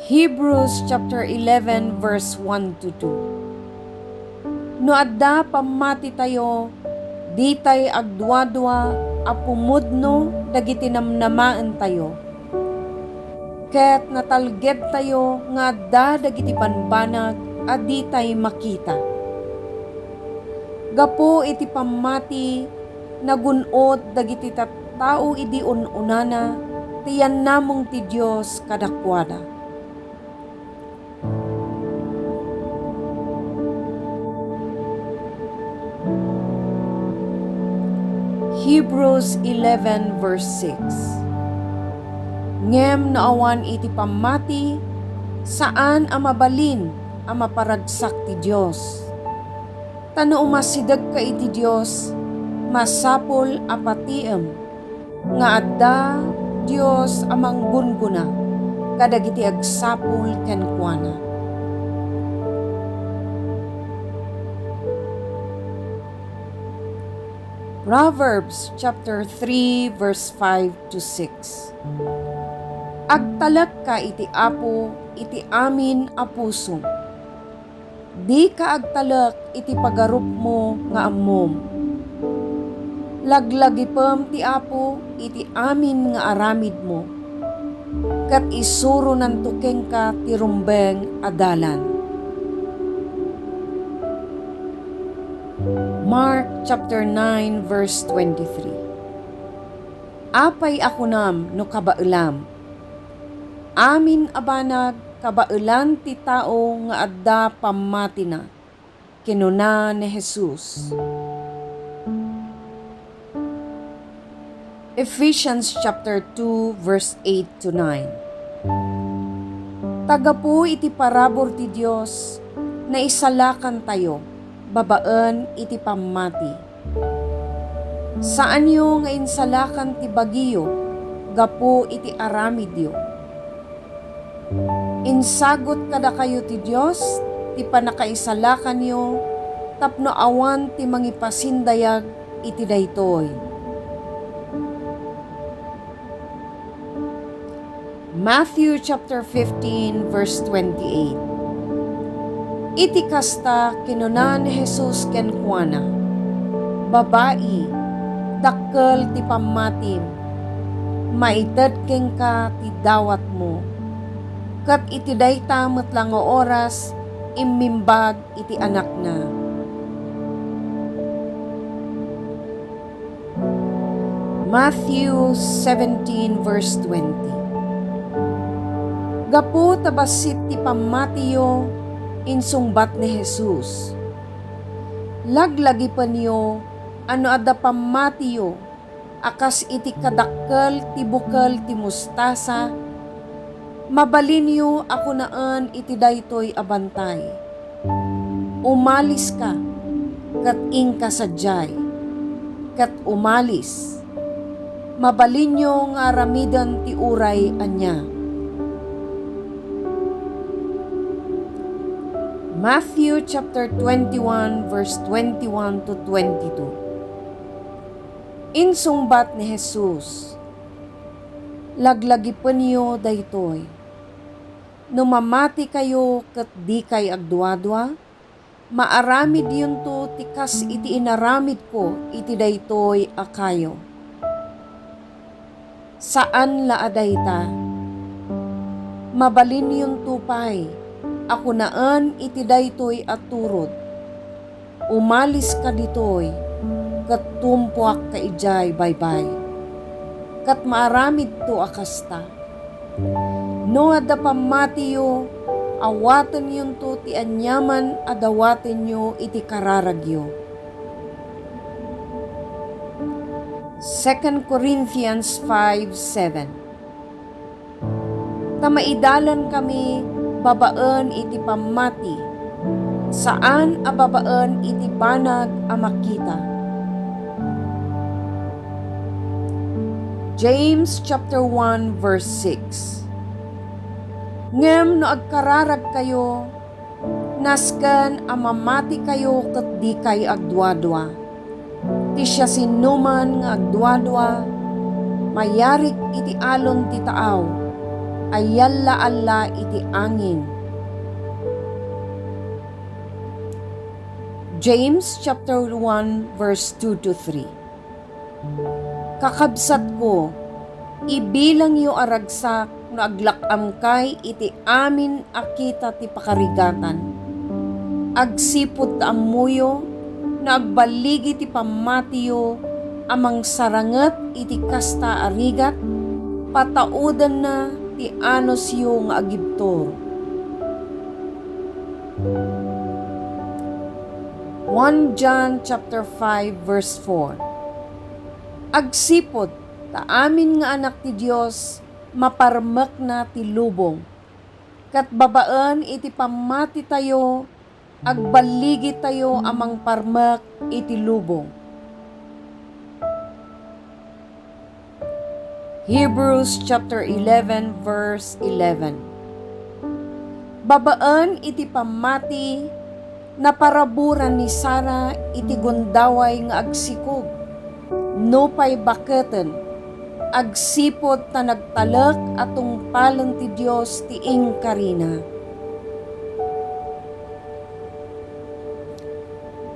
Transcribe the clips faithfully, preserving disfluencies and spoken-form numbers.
Hebrews chapter eleven, verse one to two. No adda pammatitayo, ditay agduadua a pumudno dagiti namnamaentayo, ket natalgedtayo nga adda dagiti bambanag a ditay makita. Gapu iti pammati, nagun-od dagiti tattao idi un-unana ti yannameng ti Dios kadakuada. Hebrews eleven, verse six. Ngem no awan iti pammati, saan a mabalin a maparagsak ti Dios. Ta no umasidegka iti Dios, masapul a patiem nga adda Dios a manggungguna kadagiti agsapul kenkuana. Proverbs chapter three, verse five to six. Agtalekka iti Apo iti amin a pusom. Dika agtalek iti pagarupmo nga ammom. Laglagipem ti Apo iti amin nga aramidmo, ket isuronanto kenka ti rumbeng a dalan. Mark chapter nine, verse twenty-three. Apay a kunam no kabaelam? Amin a banag kabaelan ti tao nga adda pammatina, kinuna ni Jesus. Ephesians chapter two, verse eight to nine. Ta gapu iti parabur ti Dios, naisalakantayo babaen iti pammati. Saanyo nga insalakan ti bagiyo gapu iti aramidyo. Insagut kadakayo ti Dios ti pannakaisalakanyo tapno awan ti mangipasindayag iti daytoy. Matthew chapter fifteen, verse twenty-eight. Iti kasta, kinuna ni Jesus kenkuana, "Babai, dakkel ti pammatim. Maited kenka ti dawatmo." Ket iti dayta met la nga oras, immimbag iti anakna. Matthew seventeen, verse twenty. Gapu ta bassit ti pammatiyo, insungbat ni Jesus, laglagipenyo a no adda pammatiyo a kas iti kadakkel ti bukel ti mostasa, mabalinyo a kunaen iti daytoy a bantay, "Umaliska ket inka sadiay," ket umalis. Mabalinyo nga aramiden ti uray ania. Matthew chapter twenty-one, verse twenty-one to twenty-two. Insungbat ni Jesus, "Laglagipenyo daytoy. No mamatikayo ket dikay agduadua, maaramidyonto ti kas iti inaramidko iti daytoy a kayo." Saan la a dayta. Mabalinyonto pay a kunaen iti daytoy a turod, "Umaliska ditoy, ket tumpuakka idiay baybay," ket maaramidto a kasta. No adda pammatiyo, awatenyonto ti aniaman a dawatenyo iti kararagyo. Second Corinthians five seven. Ta maidalankami babaen iti pammati, saan a babaen iti banag a makita. James chapter one, verse six. Ngem no agkararagkayo, nasken a mamatikayo ket dikay agduadua. Ti siasinoman nga agduadua, mayarig iti alon ti taaw, ayalla-alla iti angin. James chapter one, verse two to three. Kakabsatko, ibilangyo a ragsak no aglak-amkay iti amin a kita ti pakarigatan. Agsipud ta ammoyo no agballigi ti pammatiyo a mangsaranget iti kasta a rigat, pataudenna ti anusyo nga agibtur. One John chapter five, verse four. Agsipud ta amin nga anak ti Dios, maparmekna ti lubong. Ket babaen iti pammatitayo, agballigitayo a mangparmek iti lubong. Hebrews chapter eleven, verse eleven. Babaen iti pammati, naparaburan ni Sara iti gundaway nga agsikog. Nupay baketen, agsipud ta nagtalek a tungpalen ti Dios ti inkarina.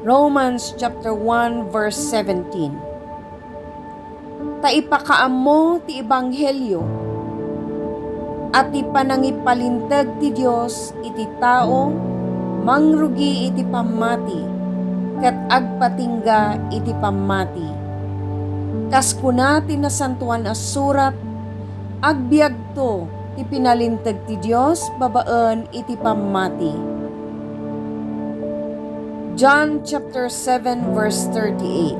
Romans chapter one, verse seventeen. Ta ipakaammo ti ebanghelio a ti panangipalinteg ti Dios iti tao mangrugi iti pammati ket agpatingga iti pammati. Kas kuna ti Nasantoan a Surat, agbiagto ti pinalinteg ti Dios babaen iti pammati. John chapter seven, verse thirty-eight.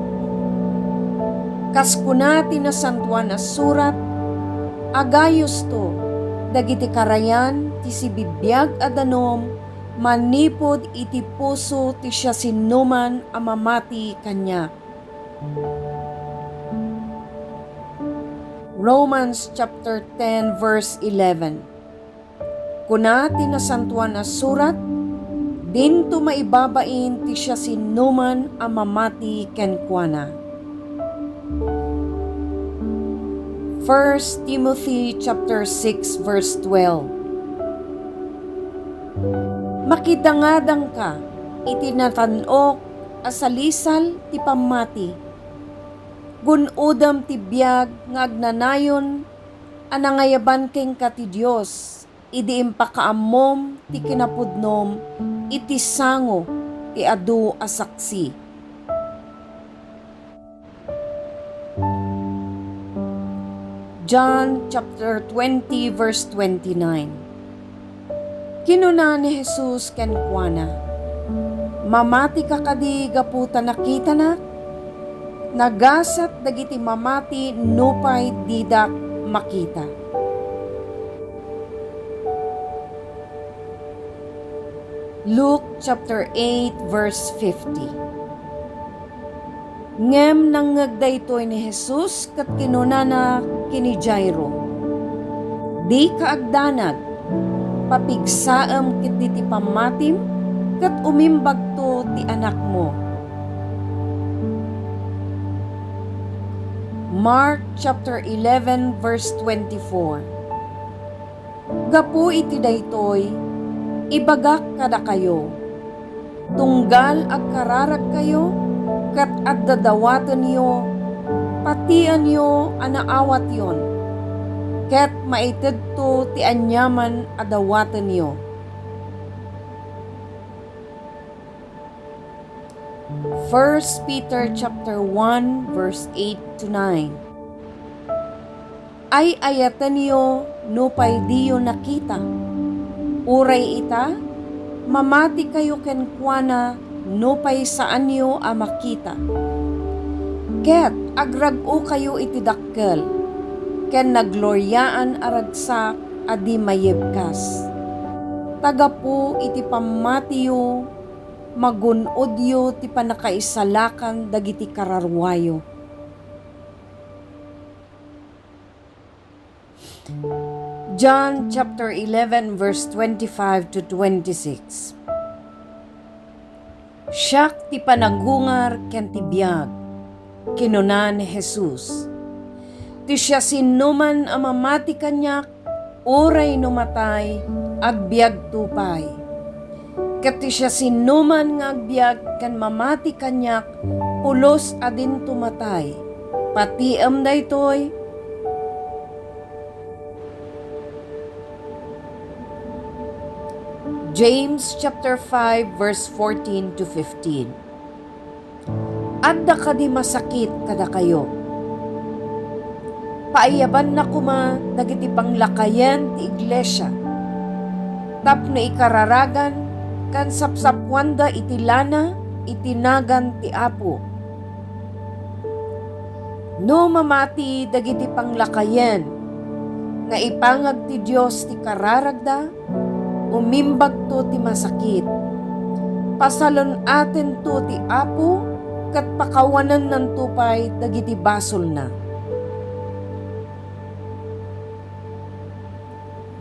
Kas kuna ti Nasantoan a Surat, agayosto dagiti karayan ti sibibiag a danum manipud iti puso ti siasinoman a mamati kaniak. Romans chapter ten, verse eleven. Kuna ti Nasantoan a Surat, "Dinto maibabain ti siasinoman a mamati kenkuana." First Timothy chapter six, verse twelve. Makidangadangka iti natan-ok a salisal ti pammati. Gun-odem ti biag nga agnanayon a nangayaban kenka ti Dios idi impakaammom ti kinapudnom iti sango ti adu a saksi. John chapter twenty, verse twenty-nine. Kinuna ni Jesus kenkuana, "Mamatika kadi gapu ta nakitanak? Nagasat dagiti mamati nupay didak makita." Luke chapter eight, verse fifty. Ngem nangngeg daytoy ni Jesus ket kinunana ken ni Jairo, "Dika agdanag, papigsaem ketdi ti pammatim ket umimbagto ti anakmo." Mark chapter eleven, verse twenty-four. Gapu iti daytoy, ibagak kadakayo, tunggal agkararagkayo ket adda dawatenyo, patienyo a naawatyon, ket maitedto ti aniaman a dawatenyo. First Peter chapter one, verse eight to nine. Ay-ayatenyo nupay diyo nakita. Uray ita, mamatikayo kenkuana nupay saanyo a makita. Ket agrag-okayo iti dakkel ken nagloriaan a ragsak a di mayebkas. Ta gapu iti pammatiyo, magun-odyo ti pannakaisalakan dagiti kararuayo. John chapter eleven, verse twenty-five to twenty-six. "Siak ti panagungar ken ti biag," kinuna ni Jesus. "Ti siasinoman a mamati kaniak, Uray no matay, agbiagto pay. Ket ti siasinoman nga agbiag ken mamati kaniak, pulos a dinto matay. Patiem daytoy. James chapter five, verse fourteen to fifteen. Adda kadi masakit kadakayo? Paayabana koma dagiti panglakayen ti iglesia, tapno ikararagan ken sapsapuanda iti lana iti nagan ti Apo. No mamati dagiti panglakayen nga ipangag ti Dios ti kararagda, umimbagto ti masakit. Pasalun-atento ti Apo ket pakawanennanto pay dagiti basolna.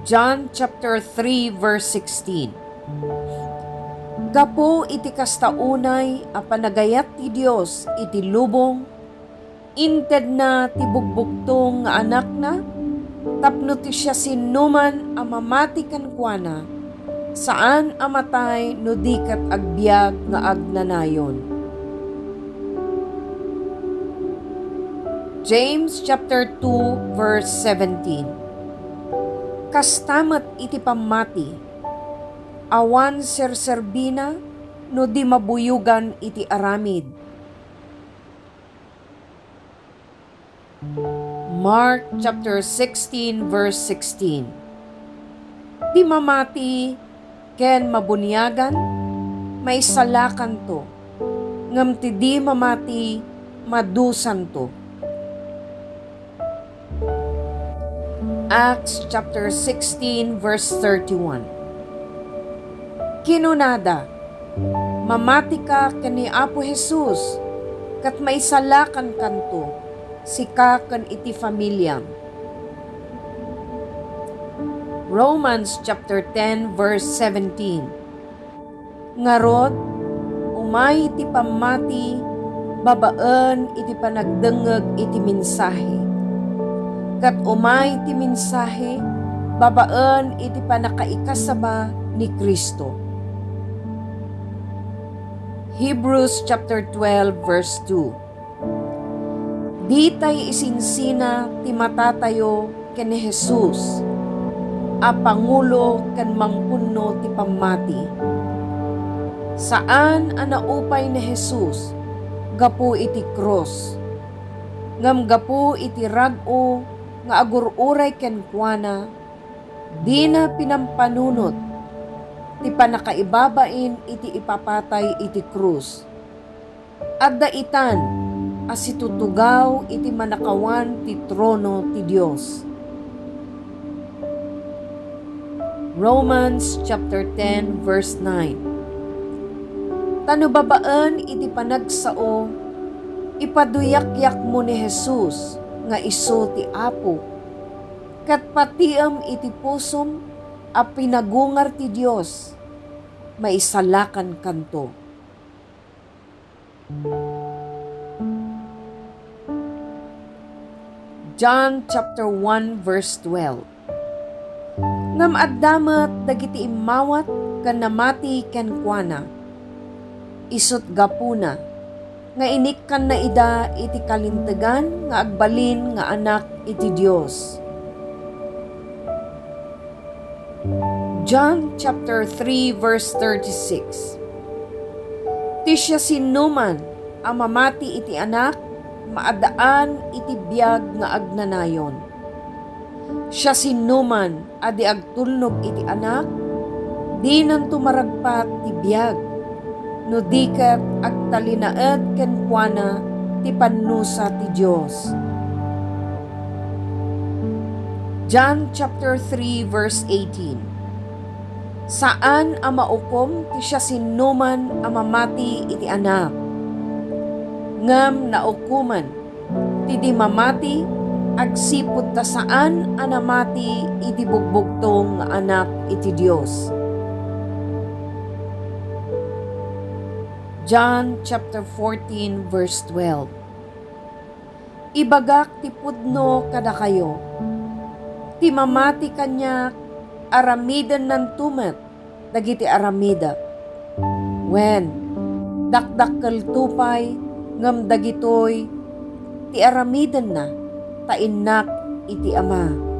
John chapter three, verse sixteen. Gapu iti kasta unay a panagayat ti Dios iti lubong, intedna ti bugbugtong nga Anakna, tapno ti siasinoman a mamati kenkuana, saan a matay no di ket agbiag nga agnanayon. James chapter two, verse seventeen. Kasta met iti pammati, awan serserbina no di mabuyogan iti aramid. Mark chapter sixteen, verse sixteen. Ti mamati ken mabuniagan, maisalakanto, ngem ti di mamati, madusanto. Acts chapter sixteen, verse thirty-one. Kinunada, "Mamatika ken ni Apo Jesus, ket maisalakankanto, sika ken iti familiam." Romans chapter ten, verse seventeen. Ngarud, umay ti pammati babaen iti panagdengngeg iti mensahe, ket umay ti mensahe babaen iti pannakaikasaba ni Cristo. Hebrews chapter twelve, verse two. Ditay isinsina ti matatayo ken ni Jesus a pangulo ken mangpunno ti pammati. Saan a naupay ni Jesus gapu iti krus, ngem gapu iti rag-o nga agur-uray kenkuana, dina pinampanunot ti pannakaibabain iti ipapatay iti krus. Adda itan a situtugaw iti mannakawan ti trono ti Dios. Romans chapter ten, verse nine. Ta no babaen iti panagsao, ipaduyakyakmo ni Jesus nga isu ti Apo, ket patiem iti pusom a pinagungar ti Dios, maisalakankanto. John chapter one, verse twelve. Ngem adda met dagiti immawat ken namati kenkuana. Isut' gapuna nga inikkanna ida iti kalintegan nga agbalin nga anak iti Dios. John chapter three, verse thirty-six. Ti siasinoman a mamati iti Anak, maaddaan iti biag nga agnanayon. Siasinoman a di agtulnog iti Anak, dinanto maragpat ti biag, no di ket agtalinaed kenkuana ti pannusa ti Dios. John chapter three, verse eighteen. Saan a maukom ti siasinoman a mamati iti Anak, ngem naukomen ti di mamati agsipud ta saan a namati iti bugbugtong nga Anak iti Dios. John chapter fourteen, verse twelve. Ibagak ti pudno kadakayo, Ti mamati kaniak, aramidennanto met dagiti aramidek. Wen, dakdakkelto pay, ngem dagitoy ti aramidenna, ta innak iti Ama.